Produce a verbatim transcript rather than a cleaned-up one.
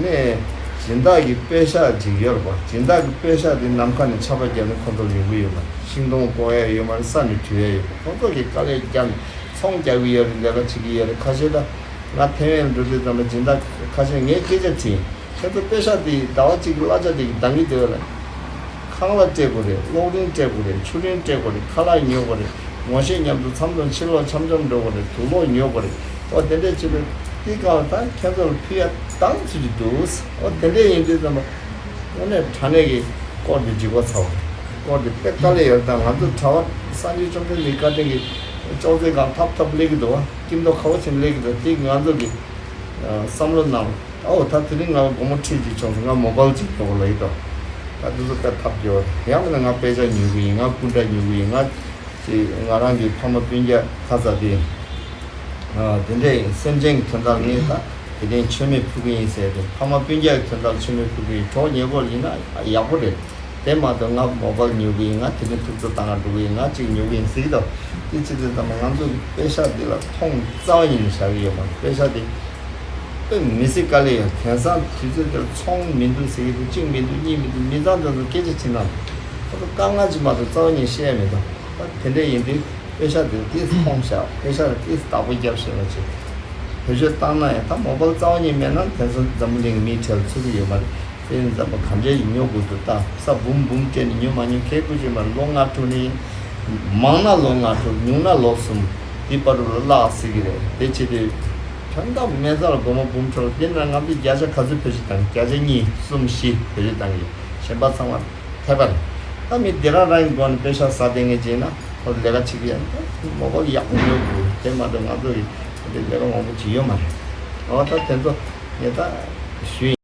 དེ་ནས་སྦྱིན་བདག་གི་པེ་ཤག་ཅིག་ཡོད་རེད་པ། སྦྱིན་བདག་གི་པེ་ཤག་དེ་ནམ་མཁའ་ནས་ཆར་པ་བརྒྱབ་ནས་ཁོང་ཚོར་ཡོང་གི་ཡོད་མ་རེད། ཤིང་སྡོང་བཀོག་ཡ་ཡོད་མ་རེད། ས་ནས་བྲུས་ཡ་ཡོད་མ་རེད། ཁོང་ཚོ་གིས་དཀའ་ལས་བརྒྱབ་ནས་ཚོང་རྒྱག་གི་ཡོད་རེད། ལས་ཀ་བྱེད་ཀྱི་ཡོད་རེད། ཁ་ཤས་ད་ང་ཐེ་ཝན་འགྲོ་དུས་ཙམ་པ་སྦྱིན་བདག་ཁ་ཤས་ངས་སྐད་ཆ་དྲིས། ཁྱེད་ཚོ་པེ་ཤག་དེ་ཟླ་བ་གཅིག་གི་གླ་ཆ་དེ་གི་འདང་གི་འདུག་ལ། ཁང་གླ་སྤྲད་དགོས་རེད། གློག་རིན་སྤྲད་དགོས་རེད། ཆུ་རིན་སྤྲད་དགོས་རེད། ཁ་ལག་ཉོ་དགོས་རེད། ངོ་ཤེས་མཉམ་དུ་མཚམས་མཚམས་ཕྱིར་ལོག་འཆམ་འཆམ་འགྲོ་དགོས་རེད། དུག་ལོག་ཉོ་དགོས་རེད། ཨོ་དེ་འདྲས་བྱེད་དུས་དེ་ག་ལ་ད་ཁྱེད་ཚོ་ལ་ཕུལ་ཡ་འདང་ཚུལ་གྱི་འདུག། ཨོ་དེ་འདྲས་ཡིན་དུས་ཙམ་པ་དངོས་གནས་དྲང་གནས་ཀྱི་སྐོར་དེ་འགྲིག་པ་ཚ་བ། སྐོར་དེ་དཔེ་དཀའ་ལས་ཡོད། ད་ང་ཚོ་གྲྭ་བ་སངས་རྒྱས་བཅོམ་ལྡན་འདས་བཀའ་དྲིན་གྱིས་ཅོག་ཙེ་སྒང་ཐབ་ཐབ་སླེབས་ཀྱི་འདུག་བ། སྐྱིད་མདོག་ཁ་བོ་བྱས་ནས་སླེབས་ཀྱི་འདུག། དེ་ང་ཚོ་གི་བསམ་བློ་ནང་། ཨའོ་ད་དེ་རིང་ང་ལ་སྒོར་མོ་ཁྲི་གཅིག་བྱུང་སོང་། ང་མོ་བལ་གཅིག་ཉོ་དགོས་ལབ་ཡོད་དོ། ད་དེ་ཚོ་དཔེ་ཐབས་སྐྱོ་བ་རེད། ཡང་མིན་ན་ང་པེ་ཤག་ཉོ་གི་ཡིན། ང་སྐུ་འདྲ་ཉོ་གི་ཡིན། ང་ཅིག་ང་རང་གི་ཕ་མ་སྤུན་ཀྱག་ཁ་ཚ་དེ་དེ་འདྲའི་སེམས་ཅན་གྱི་དོན་དག་ངས་ད་དེ་རིང་མཆོད་མེ་ཕུལ་གི་ཡིན་ཟེར་ཏེ། ཕ་མ་སྤུན་ཀྱག་གི་དོན་དག་མཆོད་མེ་ཕུལ་གི་ཡིན། གྲོགས་ཉེ་འཁོར་ཡིན་ན་ཡག་པོ་རེད། དེ་མ་གཏོགས་ང་མོ་བལ་ཉོ་གི་ཡིན། ང་དེ་རིང་ཐུགས་ཚོད་བཏང་ང་འགྲོ་གི་ཡིན། ང་གཅིག་ཉོ་གི་ཡིན་ཟེར་གི་འདུག། དེ་ཅི་ཟེར་ཙམ་པ་ང་ཚོ་པེ་ཤག་འདི་ལ་མཐོང་རྩ་བ་ཉིད་ནས་བཞག་གི་ཡོད་མ་རེད། པེ་ཤག་འདི་དཔེ་མི་སྲིད་དཀའ་ལས་ཡོད། དེང་སང་དུས་ཚོད་འདིར་ཚོང་མི་འདུག་ཟེར་གི་འདུག། གཅིག་མི་འདུག། གཉིས་མི་འདུག། མི་ཚང་དེ་ཚོ་སྐད་ཆ་དྲིས་ན་ཁོ་ཚོ་དཀའ་ངལ་ཅིག་མ་གཏོགས་རྩ་བ་ཉིད་བཤད་ཡ་མི་འདུག། ད་དེ་འདྲ་ཡིན་དུས་པེ་ཤག་འདི་ཏིས་མཐོང་བཞག། པེ་ཤག་འདི་ཏིས་བདག་པོ་རྒྱབ་བཞག་པ་ཅིག་བེད་སྤྱོད་བཏང་ན་ཡང་། ད་མོ་བལ་རྩ་བ་ཉིད་མེད་ན་དེང་སང་འཛམ་བུ་གླིང་གི་མིའི་གྲལ་ལ་ཚུད་ཀྱི་ཡོད་མ་རེད། དེ་ཡིན་ཙམ་པ་གང་འདྲའི་ཉོ་དགོས་འདུག། ད་ས་འབུམ་འབུམ་སྤྲད་ནས་ཉོ་མ་ཉོ་ཁྱད་པར་ཅིག་མ་རེད། ལོ་ལྔ་དྲུག་ནས་ཡིན། མང་ན་ལོ་ལྔ་དྲུག། ཉུང་ན་ལོ་གསུམ། དེ་བར་དུ་ལ་བརླག་སྲིད་ཀྱི་རེད། དེ་བྱེད་དུས་དོན་དག་སྨན་རྩ་ལ་སྒོར་མོ་འབུམ་ཕྲག་དེ་ན་ང་ཚོས་བརྒྱ་ཆ་ག་ཚོད་བེད་སྤྱོད་བཏང་། བརྒྱ་ཆ་གཉིས་གསུམ་བཞི་བེད་སྤྱོད་བཏང་གི། གཞན་པ་ཚང་མ་ཐེབས་པ་རེད། ད་མི་དེ་རང་རང་གི་སྒོ་ནས་པེ་ཤག་ཟ་བསྡད་མཁན་ཅིག་ཡིན་ན་ཁོ་ལས་ཀ་བྱེད་ཀྱི་ཡ། མོ་བལ་ཡག་པོ་ཉོ་དགོས། དེ་མ་གཏོགས་ང་ཚོ་གི་དེ་ལས་ཀ་མང་པོ་བྱེད་ཡོད་མ་རེད། འོ་ད་དེ་ཚོ་ངས་ད་ཞུ།